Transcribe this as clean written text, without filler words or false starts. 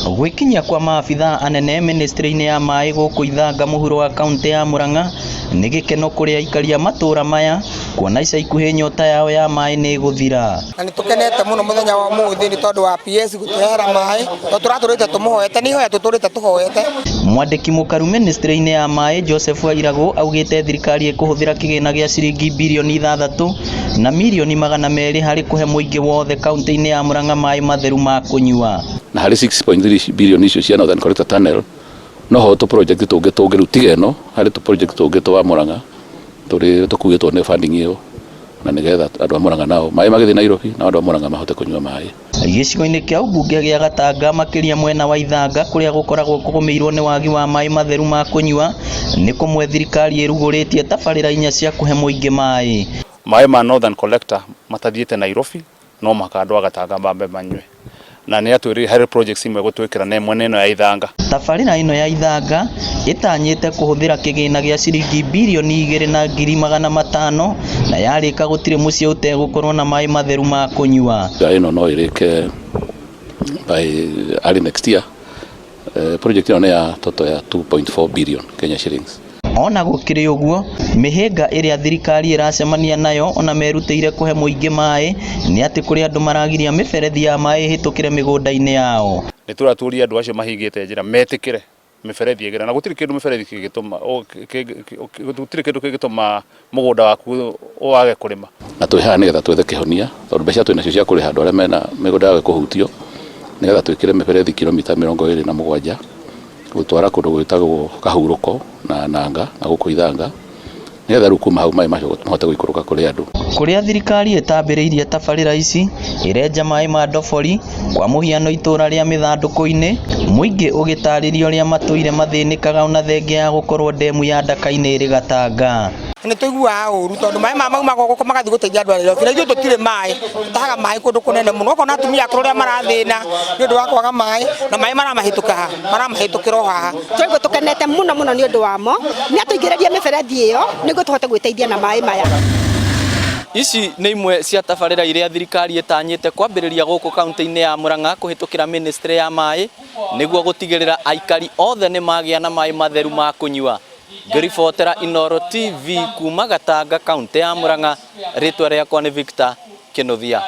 Gwĩkinyia kwa maabithaa anene mĩnĩstrĩ-inĩ ya maĩ gũkũ Ithanga mũhuro wa kaũntĩ ya Murang'a nĩ gĩkeno kũrĩ aikari a matũra maya kuona ica ikuhĩ nyota yao ya maĩ nĩ ĩgũthira. Na nĩ tũkenete mũno mũthenya wa ũmũthĩ nĩ tondũ wa PS gũtũrehera maĩ, tondũ tũratũrĩte tũmũhoete, nĩ ihoya tũtũrĩte tũhoete. Mwandĩki mũkaru mĩnĩstrĩ-inĩ ya maĩ Joseph Wairagũ augĩte thirikari ĩkũhũthĩra kĩgĩna gĩa ciringi birioni 6 na mirioni 200 harĩ kũhe mũingĩ wothe kaũntĩ-inĩ ya Murang'a maĩ matheru ma kũnyua. Na harĩ 6.3 billion icio cia Northern Collector Tunnel, noho tũ project tũngĩ tũngĩ rĩu tiga ĩno, harĩ tũ project tũngĩ twa Murang'a tũrĩ tũkuĩtwo nĩ funding ĩyo, na nĩgetha andũ a Murang'a nao maĩ magĩthiĩ Nairobi, nao andũ a Murang'a mahote kũnyua maĩ. Gĩcigo-inĩ kĩa ũmbunge gĩa Gatanga makĩria mwena wa Ithanga kũrĩa gũkoragwo kũgũmĩirwo nĩ wagi wa maĩ matheru ma kũnyua, nĩ kũmwe thirikari ĩrugũrĩtie tabarĩra 4 cia kũhe mũingĩ maĩ. Maĩ ma Northern Collector matathiĩte Nairobi, no mũhaka andũ a Gatanga mambe manyue, na nĩ atwĩrire harĩ projects imwe gũtwĩkĩra na ĩmwe nĩ ĩno ya Ithanga. Tabarĩra ĩno ya Ithanga ĩtanyĩte kũhũthĩra kĩgĩna gĩa ciringi birioni 2 na ngiri 500 na yarĩka gũtirĩ mũciĩ ũtegũkorwo na maĩ matheru ma kũnyua. Ĩno no ĩrĩke by early next year. Project ĩno nĩ ya total ya 2.4 billion Kenya shillings. Ona gũkĩrĩ ũguo, mĩhĩnga ĩrĩa thirikari ĩracemania nayo ona merutĩire kũhe mũingĩ maĩ nĩ atĩ kũrĩ andũ maragiria mĩberethi ya maĩ ĩhĩtũkĩre mĩgũnda-inĩ yao. Nĩ tũratũria andũ acio mahingĩte njĩra metĩkĩre mĩberethi ĩgere, na gũtirĩ kĩndũ mĩberethi kĩngĩtũma, gũtirĩ kĩndũ kĩngĩtũma mũgũnda waku wage kũrĩma. Na twĩ haha nĩgetha twethe kĩhonia, tondũ mbeca twĩ nacio cia kũrĩha andũ arĩa mena mĩgũnda yao ĩkũhutio, nĩgetha twĩkĩre mĩberethi kilomita 27 gũtwara kũndũ gwĩtagwo Kahurũko na Nanga na gũkũ Ithanga, nĩgetha rĩu kuma hau maĩ macio mahote gũikũrũka kũrĩ andũ. Kũrĩa thirikari ĩtambĩrĩirie tabarĩra ici ĩrenja maĩ ma ndobori, kwa mũhiano itũra rĩa mĩthandũkũ-inĩ, mũingĩ ũgĩtarĩria ũrĩa matũire mathĩnĩkaga ona thengia ya gũkorwo ndemu ya Ndaka-inĩ ĩrĩ Gatanga. Nĩ tũiguaga ũru tondũ maĩ maya maumaga gũkũ magathiĩ gũteithia andũ a Nairobi, na ithuĩ tũtirĩ maĩ, tũtahaga maĩ kũndũ kũnene mũno, ũkona atumia akũrũ ũrĩa marathĩna nĩ ũndũ wa kwaga maĩ, na maĩ maramahĩtũka haha, maramahĩtũkĩra o haha. Tũraigua tũkenete mũno mũno nĩ ũndũ wamo, nĩ atũingĩrĩrie mĩberethi ĩyo nĩguo tũhote gwĩteithia na maĩ maya. Ici nĩ imwe cia tabarĩra iria thirikari ĩtanyĩte kwambĩrĩria gũkũ kaũntĩ-inĩ ya Murang'a kũhĩtũkĩra mĩnĩstrĩ ya maĩ nĩguo gũtigĩrĩra aikari othe nĩ magĩa na maĩ matheru ma kũnyua. Ngĩribotera Inooro TV kuma Gatanga kaũntĩ ya Murang'a, rĩtwa rĩakwa nĩ Victor Kĩnuthia.